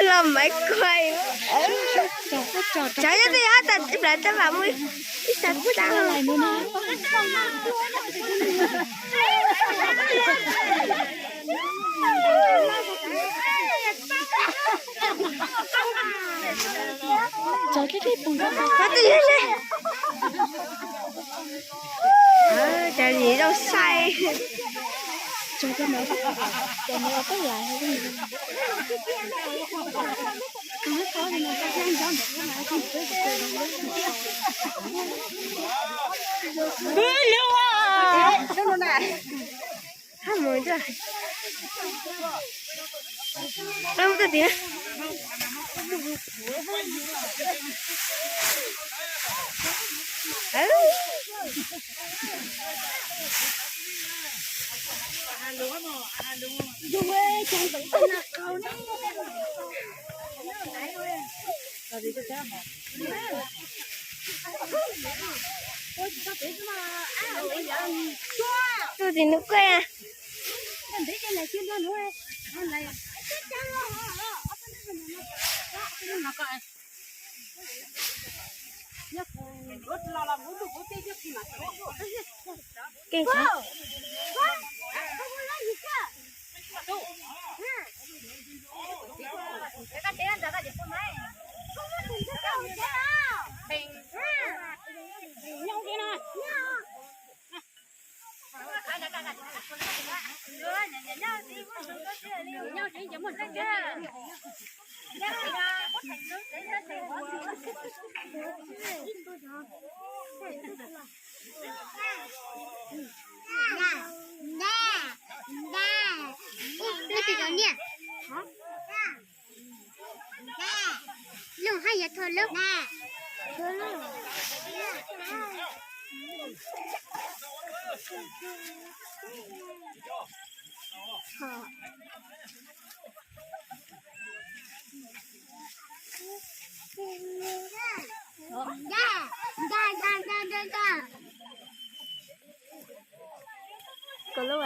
Los maiv kuaig. Cov nyob twj ywm tas plaws tab mam mus ib sab tag. Cov twj ywm ne. Cov nim zaug sai. Hab mus tuaj. Lub tuaj tim na. Tuaj tim nws kuj. Keej. Lub haj yog thua lub. Kom lub.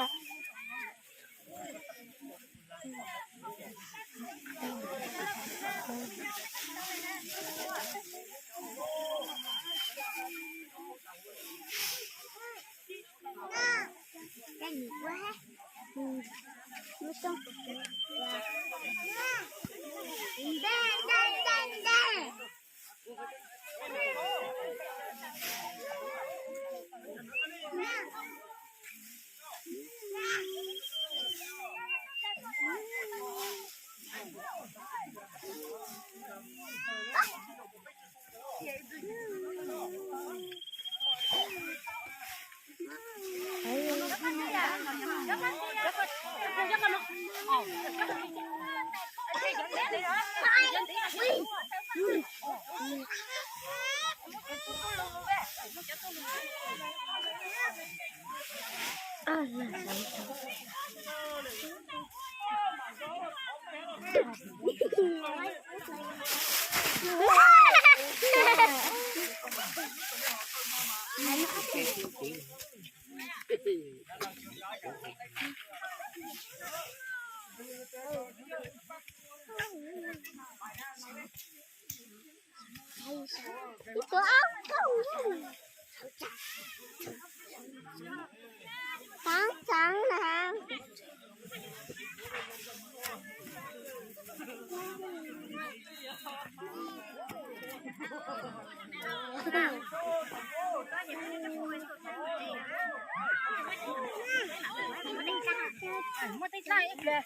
Tus aub, txav txav na. Muaj tej txaj ib pliag,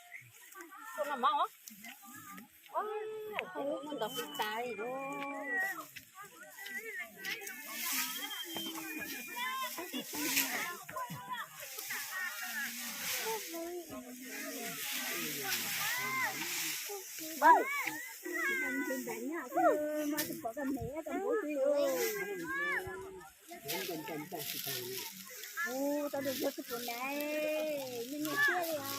muaj ntau tsis tas li. Ua tau dua xwb pus na, nyiaj nyiaj siab li os.